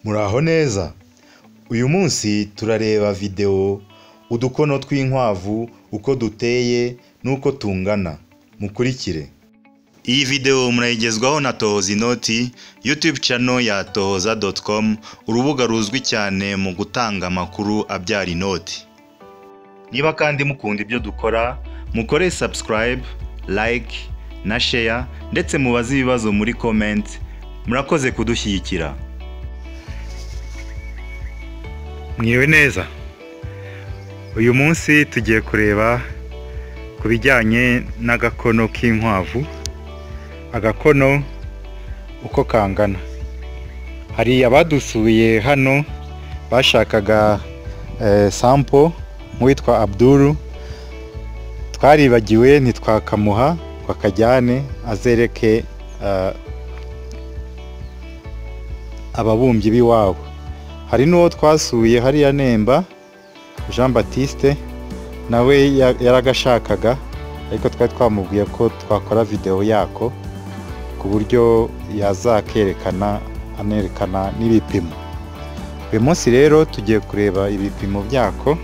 Muraho neza. Uyu munsi turareba video udukono tw'inkwavu uko duteye nuko tungana. Mukurikire. Iyi video murayigezwaho na Tohoza Inoti, YouTube channel ya tohoza.com, urubuga ruzwi cyane mu gutanga amakuru abyara inoti. Niba kandi mukunda ibyo dukora, mukore subscribe, like na share ndetse mubaze ibibazo muri comment. Murakoze kudushyigikira. Mwiriwe neza. Uyu munsi tugiye kureba ku bijyanye n'agakono k'inkwavu. Agakono uko kangana. Hari abadusuye hano bashakaga sample nk'uwitwa Abdul, twaribagiwe ntitwakamuha ngo akajyane azereke ababumbyi b'iwabo. Hari n'uwo twasuye hariya Nemba, Jean Baptiste, nawe yaragashakaga, ariko twari twamubwiye ko twakora video yako ku buryo yazakerekana anerekana n'ibipimo. Uyu munsi rero tugiye kureba ibipimo byako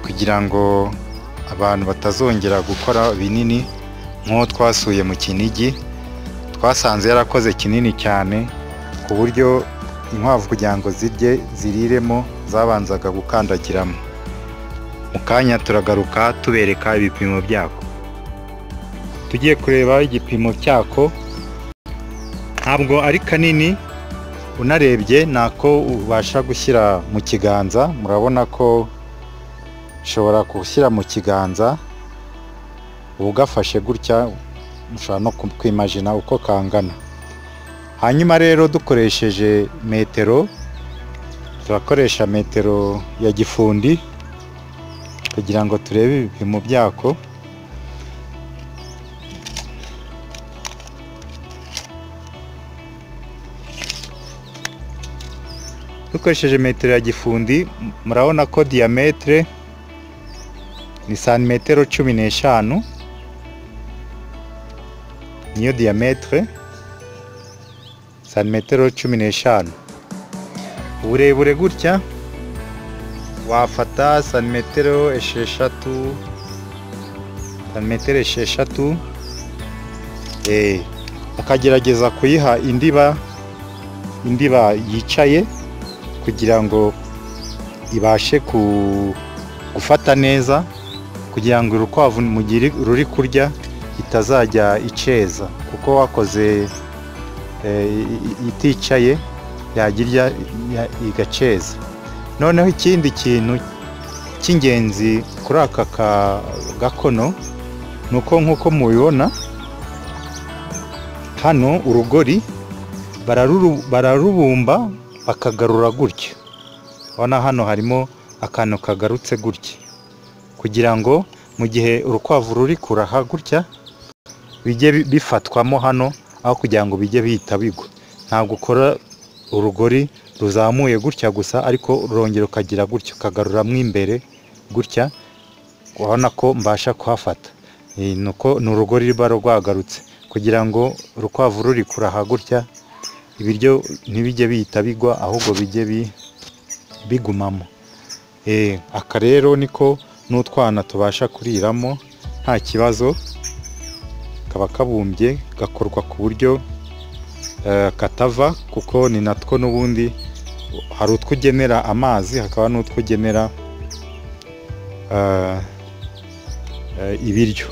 kugira ngo abantu batazongera gukora binini nk'uwo twasuye mu Kinigi. Twasanze yarakoze kinini cyane ku buryo inkwavu kugira ngo zirye ziriremo zabanzaga gukandagiramo. Mu kanya turagaruka tubereka ibipimo byako. Tugiye kureba igipimo cyako, ntabwo ari kanini, unarebye nako ubasha gushyira mu kiganza. Murabona ko ushobora gushyira mu kiganza ugafashe gutya, ushobora no kwimagina uko kangana. Hanyuma rero dukoresheje metero, turakoresha metero ya gifundi kugira ngo turebe ibipimo byako. Dukoresheje metero ya gifundi, murabona ko diametre ni santimetero 15, niyo diametre santimetero 15. Uburebure gutya wafata santimetero 6, santimetero 6, ukagerageza kuyiha indiba yicaye kugira ngo ibashe gufata neza, kugira ngo urukwavu mugiri ruri kurya itazajya iceza, kuko wakoze iticaye yagirya igaceza. Noneho ikindi kintu cy'ingenzi kuri aka gakono nuko nkuko mubibona hano urugori bararubumba bakagarura gutya. Urabona hano harimo akantu kagarutse gutya, kugira ngo mu gihe urukwavu ruri kuraha gutya bijye bifatwamo hano, aho kugira ngo bijye bihita bigwa. Ntabwo ukora urugori ruzamuye gutya gusa, ariko rurongera ukagira gutya ukagaruramo imbere gutya. Urabona ko mbasha kuhafata, nuko ni urugori ruba rwagarutse kugira ngo urukwavu ruri kuraha gutya ibiryo ntibijye bihita bigwa, ahubwo bijye bigumamo. Aka rero niko n'utwana tubasha kuriramo nta kibazo. Kaba kabumbye gakorwa ku buryo katava, kuko ni natwo n'ubundi hari utwo ugenera amazi, hakaba n'utwo ugenera ibiryo.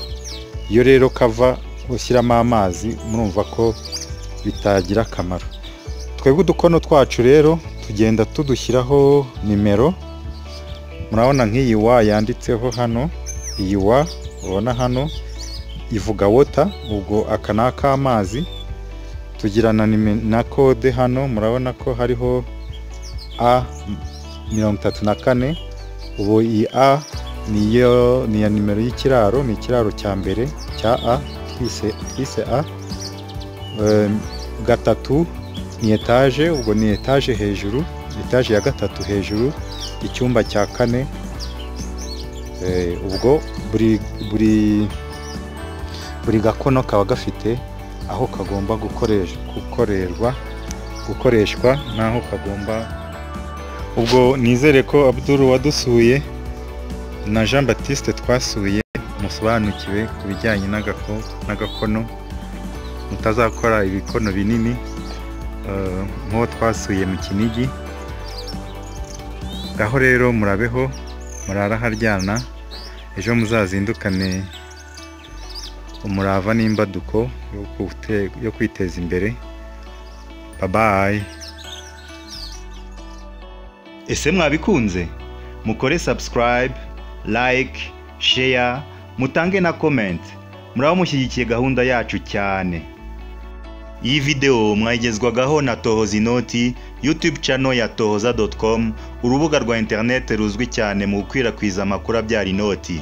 Iyo rero kava ushyiramo amazi, murumva ko bitagira akamaro. Twebwe udukono twacu rero tugenda tudushyiraho nimero. Murabona nk'iyi wa yanditseho hano, iyi wa ubona hano ivuga water, ubwo aka ni ak'amazi. Tugira na kode hano, murabona ko hariho A 34. Ubu iyi A niyo ni ya nimero y'ikiraro, ni ikiraro cya mbere cya A twise A. 3 ni etage, ubwo ni etage hejuru, etage ya 3 hejuru, icyumba cya 4. Ubwo buri gakono kaba gafite aho kagomba gukorerwa. gukoreshwa n'aho kagomba. Ubwo nizere ko Abdul wadusuye na Jean Baptiste twasuye musobanukiwe ku bijyanye n'agakono, mutazakora ibikono binini nk'uwo twasuye mu Kinigi. Ngaho rero murabeho, murara haryana, ejo muzazindukane umurava n'imbaduko yo kwiteza imbere. Bye bye. Ese mwabikunze? Mukore subscribe, like, share, mutange na comment. Muraba mushyigikiye gahunda yacu cyane. Iyi video mwayigezwagaho na Tohoza Inoti, YouTube channel ya tohoza.com, urubuga rwa internet ruzwi cyane mu gukwirakwiza amakuru abyara inoti.